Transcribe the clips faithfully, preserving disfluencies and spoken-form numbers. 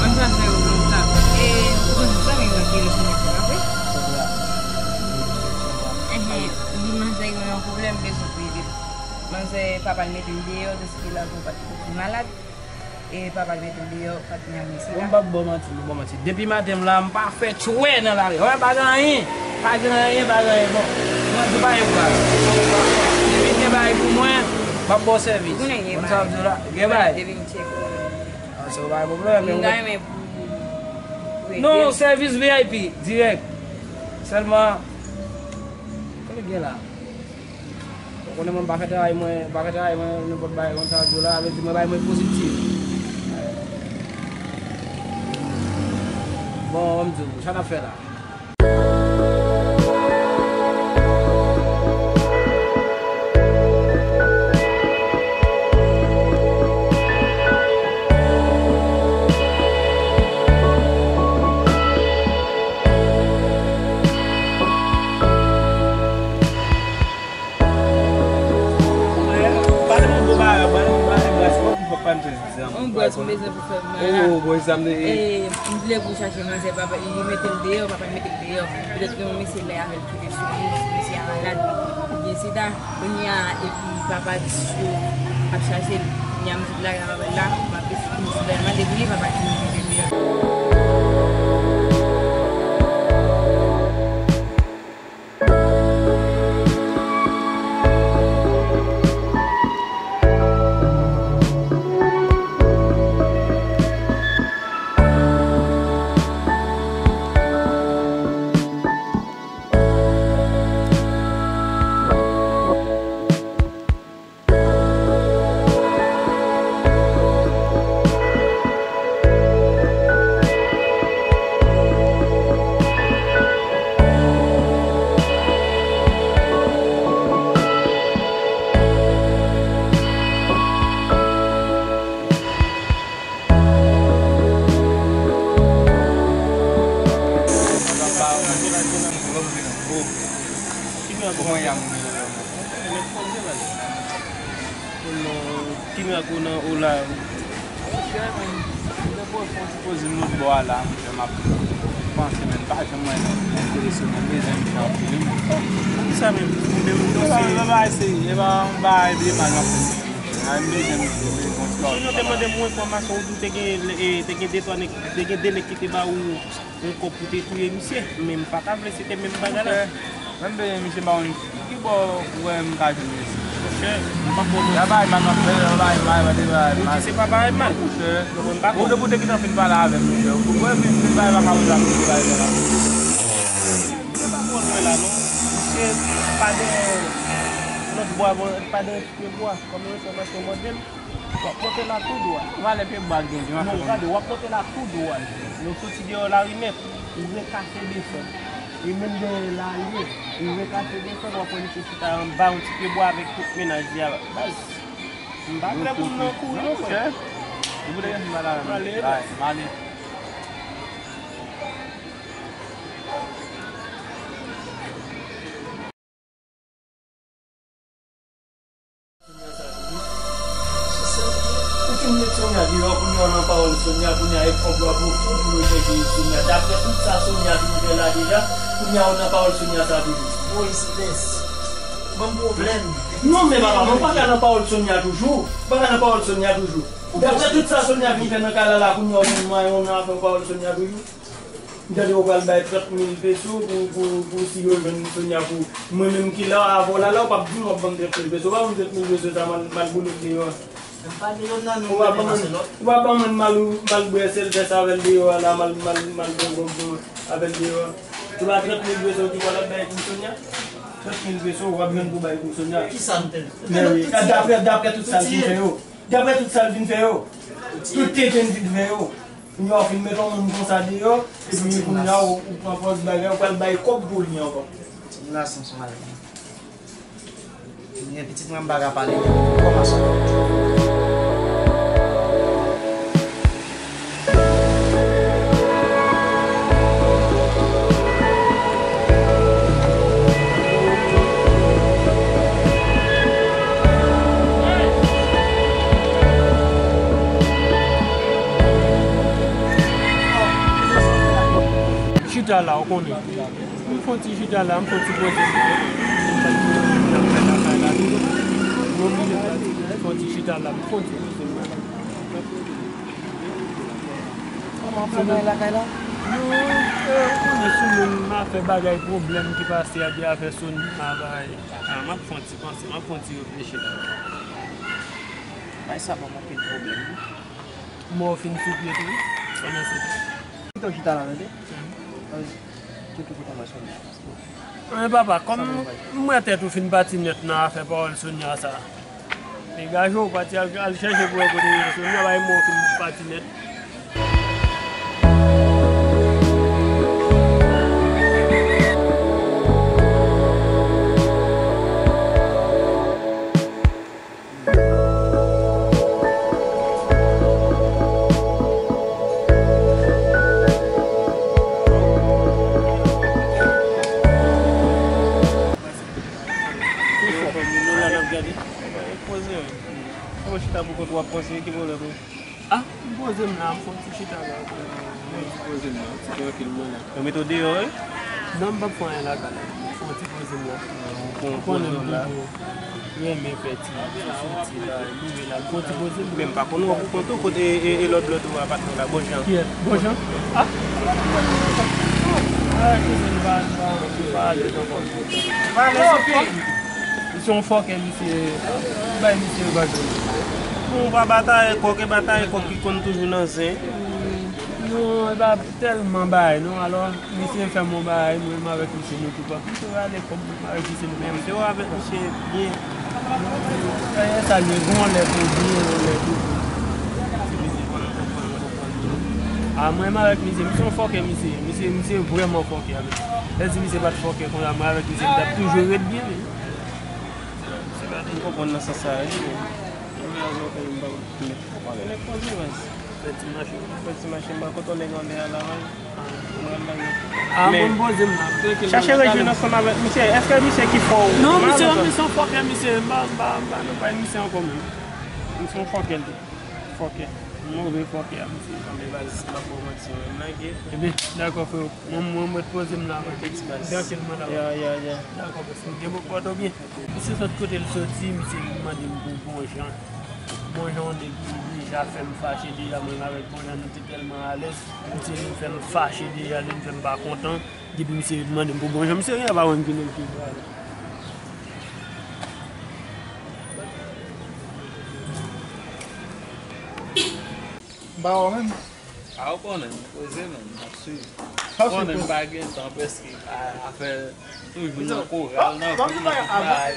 Manzè, manzè yo lontan. E, ou konn zanmi mwen ki rete nan kò a, wi? Enhen, li manzè yo yon pwoblèm, bezwen pou ede l. Manzè, papa l mete l deyò, deske l al pou li malad. E papa l mete l deyò, pa t gen anyen, se la. Bon, m p ap ba w manti, m p ap ba w manti. Depi maten m la, m pa fè tchwè nan lari. Wè, pa gen anyen, pa gen anyen, pa gen anyen. Bon, mwen di w pa gen pwoblèm. Depi gen bagay pou mwen, m ap ba w sèvis. Ou konnen gen bagay. Konn sa m di w la? Gen bagay. Depi m tcheke w. Ah, se yon bagay pwoblèm, men ou ta renmen pou, pou, pou ede m? Non, sèvis V I P, dirèk. Sèlman, kote gen la? Ou konnen mwen pa fè travay mwen, pa fè travay mwen nenpòt bagay konsa, di w la, vle di mwen bagay mwen pozitif. Bon, an m di w, sa n ap fè la? Pale m yon bon bagay, pale m yon bagay, bras, kòman pou fè pa n fè zam? On bras m bezwen pou fè m la. Oh, bon, zam de. E, m vle pou chache manzè, papa, li mete l deyò, papa l mete l deyò. Petèt ke yon mesye lè avè l kite sou li, mesye a malad, li gen sida. Kounye a, epi papa di yo ap chache l. Kounye a, m di l lage papa l la, m ap eseye, m di l mande pou li, papa di m mete l deyò. Kime ako nan ola. Monchè, mwen, mwen te pran yon ti poze lòt bò a la, monchè, m ap panse, men pa janm mwen enterese mwen, m bezwen misye anpil, wi, monchè. Poukisa menm? Ou menm, ou se. E pa, e pa yon bagay de mal m ap fè misye, monchè. M bezwen misye, m bezwen yon ti bagay. Yo te mande m yon enfòmasyon, ou di w te gen, e, te gen de twa nèg, te gen de nèg ki te ba ou yon kòb pou te touye misye, men m pa ta vle se te menm bagay la. Monchè, mwen m bezwen misye, m pa konn ki bò ou wè m ka jwenn misye. Monchè, m pa konn. Y a bay mal m ap fè, y a bay mal, y a bay mal. Ou di se pa bay mal. Monchè, mwen m pa konn. Ou depi w te gentan fin pale avè m, monchè. Ou wè m fin bay pa ka wè la, m bay la. Mwen pa konn mwen la, non. Misye pa de lòt bò, pa de pye bwa, kòm yon enfòmasyon mande m. W ap monte la tou dwat. Valè pye bwa gen, jan w ap fè. Non, gade, w ap monte la tou dwat. Lè w soti deyò lari nèt, ou rekase desann. E menm dèyè la li ye, ou rekase desann, w ap wè misye chita anba yon ti pye bwa avèk tout mennaj li a. Baz, m pa vle pou m nan kouri non, frè. Ou vle m pa la. Ale, ale. Ou fin met Sonia deyò, kounye a w nan pawòl Sonia, kounye a e kòb la pou fou pou yo chèche Sonia. Daprè tout sa Sonia fin fè la deja, kounye a w nan pawòl Sonia sa toujou. Boy, silence. Ban m pwoblèm. Non, men papa, mwen pa ka nan pawòl Sonia toujou. Mwen pa ka nan pawòl Sonia toujou. Daprè tout sa Sonia fin fè nan kay la la, kounye a w nan, w nan afè pawòl Sonia toujou. M tande yo pral bay trant mil peso pou, pou, pou si yo jwenn Sonia pou mwen menm ki la, avè w la, la, ou p ap di m w ap ban m trant mil peso. Ou pa ban m trant mil peso sa, m al, m al boule deyò a. M pa deyò nan nou, ou pa ban mwen, ou pa ban mwen m al, m al bwè sèl tès avè l deyò a la, m al, m al, m al bwè gon pou mwen avè l deyò a. Se pa trant mil peso ki pral ap bay pou Sonia? Trant mil peso ou p ap jwenn pou bay pou Sonia. Ki sa m te fè? Men wi, daprè, daprè tout sa l fin fè yo. Daprè tout sa l fin fè yo. Tout tenten l fin fè yo. Kounye a w fin met yon moun konsa deyò, epi kounye a w, ou pran pòz bagay, ou pral bay kòb pou li ankò. Ti relasyon sa yo. Gen pitit mwen m pa ka pale de kòman sa. Chita la, ou konnen. M fè yon ti chita la, m fè yon ti poze m. M fè yon ti chita la, m fè yon ti poze m. Kòman w fè bagay lakay la? Yo, euh, ou konnen sou moun m ap fè bagay pwoblèm ki pase a, de afè Sony a bagay. Ah, m ap fè yon ti panse, m ap fè yon ti reflechi la. Bay sa ban m anpil pwoblèm, wi. Mò fin sou pye tou, wi. Kòman se? Kite w chita la, tande? Kite w kite mwen sonn. Men papa, kòm m wè tèt ou fin pati nèt nan afè pawòl Sonia sa, degaje w pati al, al chèche pou wè kote w ye. Sonia bay mò fin pati nèt. Poze, wi. Ou chita pou kont w ap panse, ki pwoblèm ou? Ah, m poze m la, m fè yon ti chita la. Mwen ti poze m la, ti trankil mwen la. Yo mete w deyò, wi? Non, m p ap fè anyen lakay la. M fè yon ti poze m la. Ou konnen m toujou renmen fè ti, ti, ti, ti bagay, loure la. M fè yon ti poze m la. Men m pa konn wè pou kont ou, kote e, e, e lòt, lòt ou a patnè w la, Bonjan. Kiyès? Bonjan? Ah! Ah, kiyès nou pa, nou pa, nou pa alèz ankò. Misye yon fòkè, misye, bay misye revanj. Bon, pa batay kòk, e batay kòk ki konn toujou nan zen. Non, e pa tèlman bagay, non. Alò, misye fè m yon bagay, mwen menm avèk misye, nou tou pa. Misye rale kòb, mwen menm avèk misye, nou pa. Men misye wè avèk misye byen. Fè sa, li gon lè pou byen, yon lè pou. Ah, mwen menm avèk misye, misye yon fòkè, misye. Misye, misye vrèman fòkè avèk. Lè di misye pa t fòkè konsa, mwen avèk misye, m t ap toujou ret byen, men. M konprann nan sans sa a, wi. Mwen avè w, men m pa konn. Mwen konnen koze, baz. Fè ti mache. Fè ti mache, m pa konn nèg anlè a la, baz. Mwen al la, men. Ah, mwen m poze m la, m trankil. Chache rejwenn ansanm avèk misye. Èske misye ki fè w mal ankò? Non, misye, misye yon fòkè, misye. M pa, m pa, m pa nan pay misye ankò, menm. Misye yon fòkè, li. Fòkè. Move fòkè a, misye. Anben, baz, m ap ba w manti, mwen, m lage. Ebyen, dakò, freo. Mwen, mwen, mwen poze m la, mwen. Trankil, mwen la. Ya, ya, ya. Dakò, baz. Gen bon, pòte w byen. Misye sot kote l soti, misye vin mande m pou Bonjan. Bonjan, yon nèg ki deja fè m fache deja, mwen avèk Bonjan, nou te tèlman alèz. Misye vin fè m fache deja, li vin fè m pa kontan. Depi misye vin mande m pou Bonjan, misye gen pa wè m ki nèg ki vre. M pa wè w menm. A, ou konnen, m poze menm, m ap swiv. Ou konnen m pa gen tan prèske, a, afè toujou nan koral, nan vin, nan tout bagay.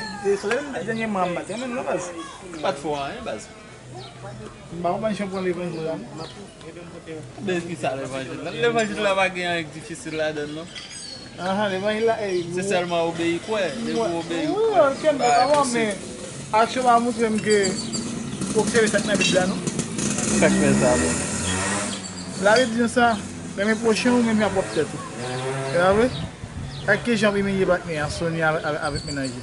Dènyèman, m pa t renmen l non, baz. M pa t fè w anyen, baz. M pa konprann jan w pran levanjil la, non. De ki sa levanjil la? Levanjil la pa gen anyen k difisil ladan l, non. Ahan, levanjil la, ey, se sèlman obeyi kwè, depi w obeyi w kwè. Wi, ok, m dakò, men aksyon pa montre m ke w obsève sa k nan Bib la, non. Sa k fè sa, bon? Labib di nou sa, renmen pwochen w menm jan pwòp tèt ou. Se pa vre? Gad kijan w imilye patnè a, Sony avèk, avèk, avèk mennaj li.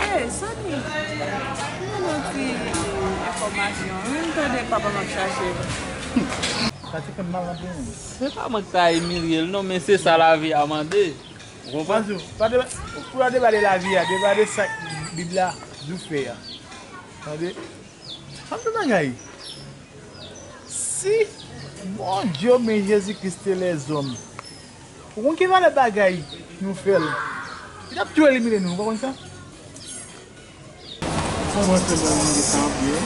Hey, Sony, m gen yon ti enfòmasyon wi, m tande papa m ap chache. Sa te fè m mal anpil menm. Se pa mwen k ta imilye l non, men se sa lavi a mande. Ou konprann? Panse w, pa deba-, pou w deba de lavi a, deba de sa k Bib la di w fè a. Tande? Anpil bagay. Si Bondye oubyen Jezi Kris te lèzòm, ou konn ki valè bagay nou fè l? Li t ap tou elimine nou, ou pa konn sa? Sa mwen fè mwen mande sa anpil, wi.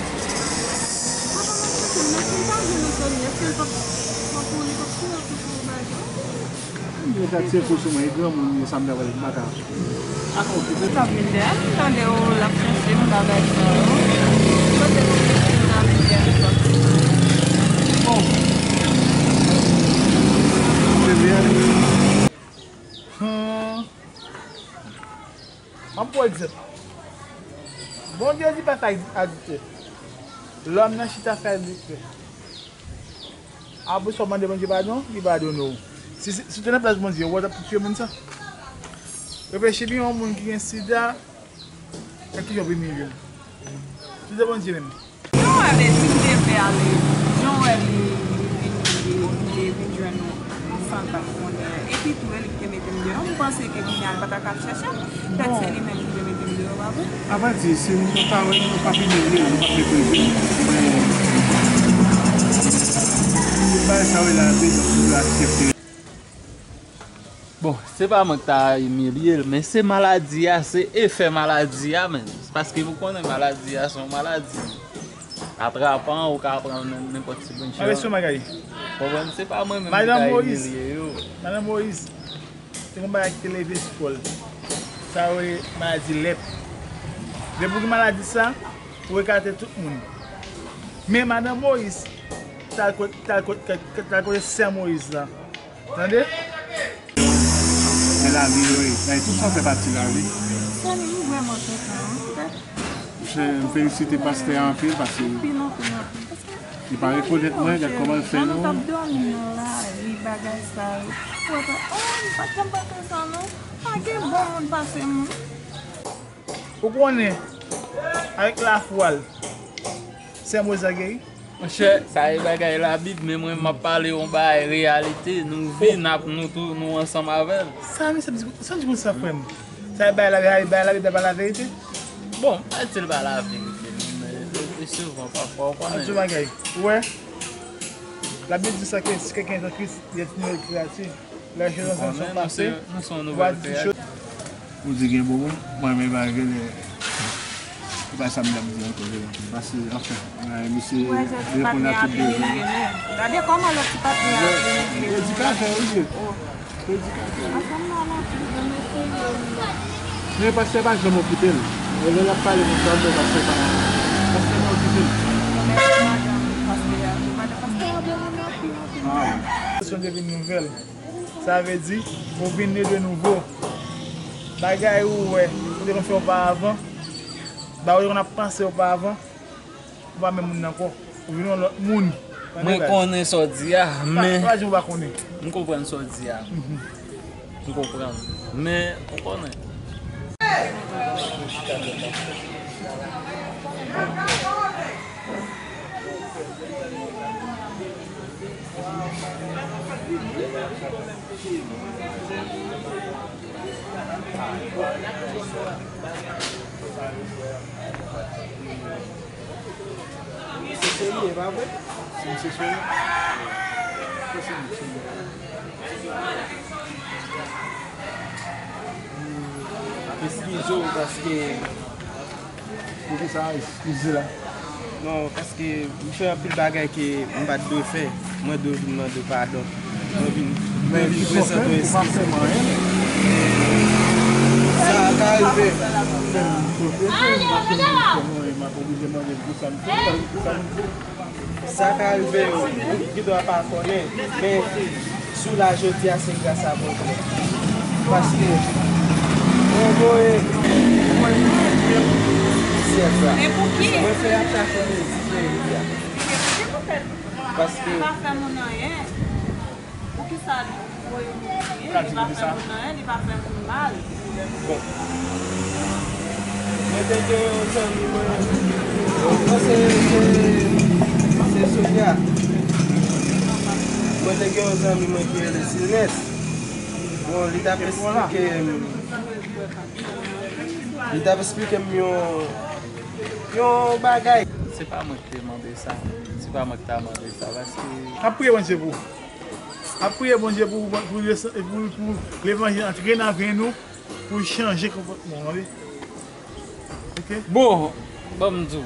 Mezanmi, èske l p ap, p ap mouri kòmsi l ap fè yon bagay? Li te tire kou sou mwen, e granmoun li ye, sa m ta pral, m pa ka. Ah, okipe. L ap vin dèyè m, m tande w, l ap chèche m bagay sa yo. Kote pou m vin nan medyatè? Bon. Se vre. Hmm. M ap pran egzanp. Bondye di pa fè adiltè. Lòm nan chita fè adiltè. Apre sa w mande Bondye padon, li padone w. Si, si, si w te nan plas Bondye, ou t ap tou tiye moun sa? Reflechi byen, yon moun ki gen sida, nan ki jan w ap imilye l? Si w te Bondye menm. Jan w wè Leti, m te vle ale, jan w wè li, li vin, li, li vin jwenn nou, nou san l pa t konnen. Epi tou, e li ki te mete m deyò. M panse ke kounye a l pa ta ka al chèche m. Petèt se li menm ki te mete m deyò, pa vre? Avan di, si nou ta wè, nou p ap imilye l, nou p ap meprize l. Men, tout bagay sa yo la, donk, nou dwe aksepte. Bon, se pa mwen ki ta imilye l, men se maladi a, se efè maladi a, men. Paske ou konnen maladi a se yon maladi atrapan, ou ka pran l nan nenpòt ti bout jan. Mwen respe bagay. Konprann, se pa mwen menm ki ta imilye yo. Madan Moyiz, se yon bagay ki te leve sou kò l. Sa yo rele maladi lèp. Depi w gen maladi sa, ou ekate tout moun. Men Madan Moyiz, t al kot, t al kot, t al kote sè Moyiz la. Tande? Men lavi yo ye. Bagay tout sa fè pati lavi. Zanmi m, m vrèman kontan, wi. Monchè, m felisite pastè a anpil paske li pa rekonèt mwen, gad kòman l fè nou. Jan nou t ap dòmi nan lari, bagay sa yo. Ou wè pa, oh, m pa t janm panse sa, non. Pa gen bon moun pase m. Ou konnen, avèk lafwa l, sè Moyiz la geri. Monchè, sa e bagay Labib, men mwen, m ap pale yon bagay reyalite. Nou vin ap, nou tou, nou ansanm avè l. Sa, mesye, sa di konsa, frè m. Sa e bagay Labib, bagay Labib la pa laverite? Bon, m pa di l pa laverite, non, men le plus souvent, pafwa, ou konnen. An di bagay, ou wè, Labib di sa ke si quelqu'un est en Christ, il est une nouvelle créature. Les choses anciennes sont passées, voici toutes choses. Ou di gen bon moun, mwen menm pa gen lè. Se pa sa m t ap di ankò, se pa sa. Paske, anfen, misye reponn a tout bezwen. Gade kòman lòt ti patnè a vin. Predikatè, wi, Dye. Predikatè, wi. Men pastè pa janm okipe l. E lè l ap pale konsa, l di pastè pa, pastè pa okipe l. Pastè a bon moun anpil, anpil. Sitiyasyon devin nouvèl. Sa vle di, ou vin ne de nouvo. Bagay ou wè, ou te konn fè oparavan, bagay ou te konn ap panse oparavan, ou pa menm moun nan ankò. Ou vin yon lòt moun. Mwen konnen sa w di a, men. Pa, pa di ou pa konnen. M konprann sa w di a. M konprann. Men, ou konnen. Se serye, pa vre? Se serye? Eskize w, paske Poukisa eskize la? Non, paske m fè anpil bagay ke m pa t dwe fè. Mwen dwe vin mande w padon. Mwen vin, mwen vin prezante w eskiz. Sa ka rive. Sa ka rive, ou gendwa pa konnen, men si w la jodi a, se gras a Bondye. Paske mwen voye, mwen voye syèl la. Mwen fè y ap chache mezi peyi a. Paske Poukisa li voye moun vini, li pa fè moun anyen, li pa fè moun mal. Bon. Mwen te gen yon zanmi mwen, mwen se, se, se Sonia. Mwen te gen yon zanmi mwen ki rele Silnes. Bon, li t ap esplike m, li t ap esplike m yon, yon bagay. Se pa mwen ki te mande sa. Se pa mwen ki ta mande sa, paske. N ap priye Bondye pou ou. Ap priye Bondye pou, pou, pou, pou levanjil antre nan vi nou, pou chanje konpòtman w, tande? Oke? Bon, ban m di w.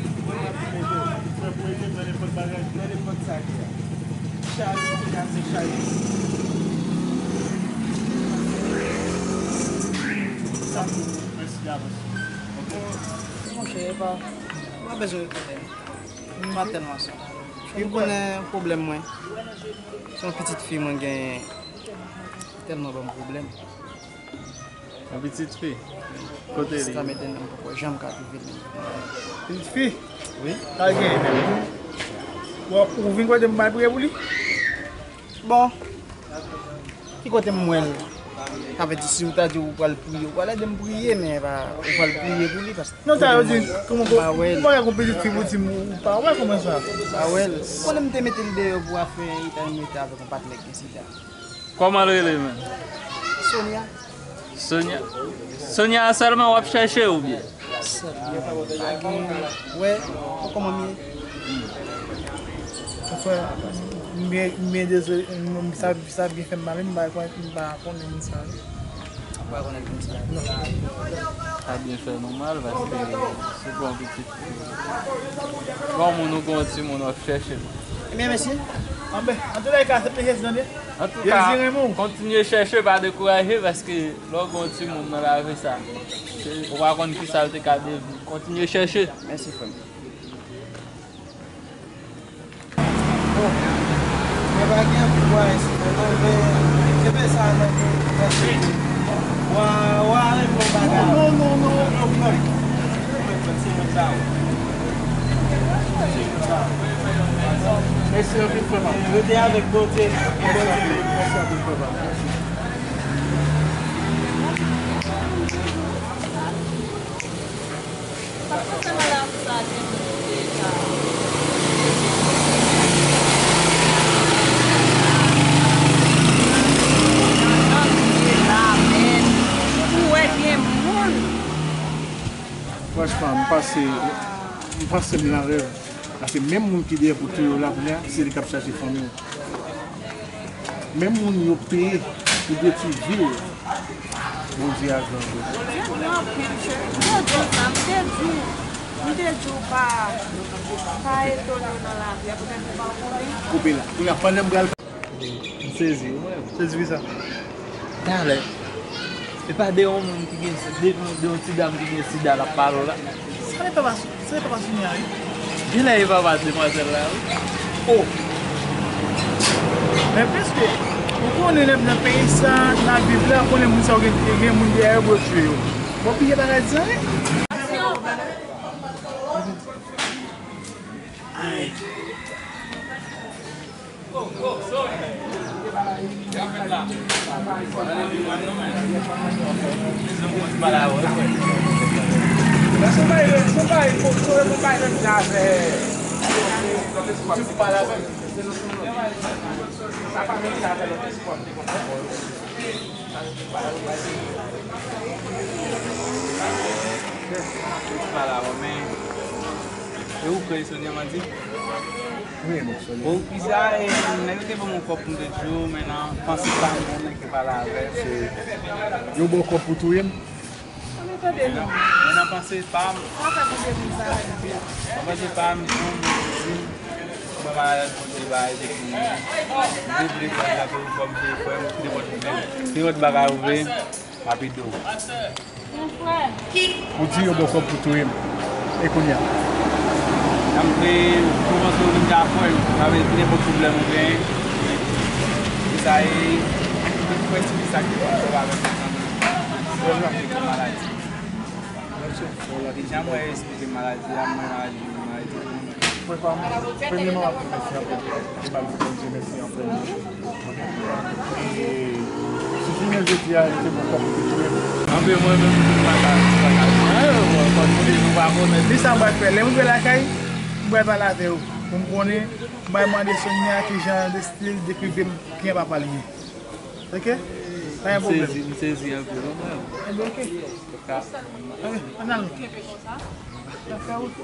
Frè pou ede nan nenpòt bagay. Nan nenpòt sa ki la. Chaje, kase chaje. Sa tou. Mèsi davans. Ok. Monchè, e pa, pa bezwen rekonèt. M pa tèlman sa. Ou konnen pwoblèm mwen. Se yon pitit fi mwen genyen. Tèlman ban m pwoblèm. Yon pitit fi? Kote li? Sa mete nan poko janm ka twouve li. Pitit fi? Wi. Sa l genyen menm? Ou, ou vin kote m bay priye pou li? Bon. Ki kote m wè l? Sa vle di si ou ta di ou pral priye, ou pral ede m priye, men pa, ou pral priye pou li, paske non, sa yo di, kòman, ou pa wè l. Ou pa wè yon pitit fi pou di m ou pa wè kòman sa? Pa wè l. Konnen m te mete l deyò pou afè li ta mete avèk yon patnè ki gen sida. Kòman l rele menm? Sonia. Sonia. Sonia sèlman w ap chèche oubyen? Sèlman. Pa gen, wè, kòman m ye? Frè, m byen, m byen dezole, m, m, sa, sa byen fè m mal, m pa kwè, m pa konnen moun sa yo. Ou pa konnen moun sa yo? Non. Sa byen fè nou mal, paske se pou yon pitit fi. Bon, moun ou gen yon timoun w ap chèche. Ebyen, mèsi. Anben, antoulèka, se plezi tande. Antouka, kontinye chèche, pa dekouraje, paske lè w gen yon timoun nan lavi sa, se, ou pa konn kisa l te ka devni. Kontinye chèche. Mèsi, frè m. Bon, mwen pa gen anpil mwayen sou mwen, non, men kenbe sa nan men w, paske w a, w a renmen yon bagay. Non, non, non, non, non, frè m. Mèsi anpil, frè m. Rete avèk Bondye. Mèsi anpil, frè m. Mèsi. Franchman, m pase, m panse m nan rèv. Paske menm moun ki dèyè pou touye w la kounye a, se li k ap chache fanmi w. Menm moun yo peye pou detwi vi w, Bondye a gran vre. Bondye gran anpil, cheri. M te di w sa, m te di w, m te di w pa, pa etone w nan lavi a, poutèt ou pa konnen. Koupe la. Kounye a, pandan m pral. M sezi, wi, mwen. Sezi pou sa. Talè. E pa de yon moun ki gen, de, de yon ti dam ki gen sida l ap pale w la. Sa e papa, sa e papa Sonia, wi. Genlè e papa demwazèl la, wi. Oh! Men piske, ou konnen lè m nan peyi sa, nan viv la, konnen moun sa yo gen, gen moun dèyè yo pou yo tchwe yo. Bon, piye bagay sa, wi. E ou kwè Sonia Mandi? Wi, m ap sonje. Bon, pizza, e, nèg yo te ban m yon kòb pou m te di w, men nan panse pa m, yon nèg te pale avè m. Se yo ba w kòb pou touye m? Tande, tande, non. Men nan panse pa m, nan panse pa m, yon moun di m, mwen malad, mwen te bay de pou mwen. M te vle fè sa pou kòm se frè m, nenpòt pwoblèm. Nenpòt bagay ou vle, m ap ede w. Ou di yo ba w kòb pou touye m. E kounye a? Sa m vle, pou panse ou vin dakò, sa vle di nenpòt pwoblèm ou genyen. Sa e, ou fè ti sa ki pa fè avèk ou. Ou maladi. Deja mwen eksplike maladi a, mwen maladi, mwen maladi. Premyèman, m ap di mèsi anpil. M ap di Bondye mèsi anpil. E si jounen jodi a, li te bon kòb pou touye m. Anpil mwen menm, m pa ka, m pa ka. Mwen, mwen, kòm nou di, nou pa konnen. Li sa m pral fè. Lè m rive lakay, m pral pale avè w. Pou m konnen, m pral mande Sonia ki jan de stil dekri m, ki jan papa l ye. Oke? Pa gen pwoblèm. M sezi, m sezi anpil, wi, mwen. Enben, oke. Oke. Ann al. N ap fè wout.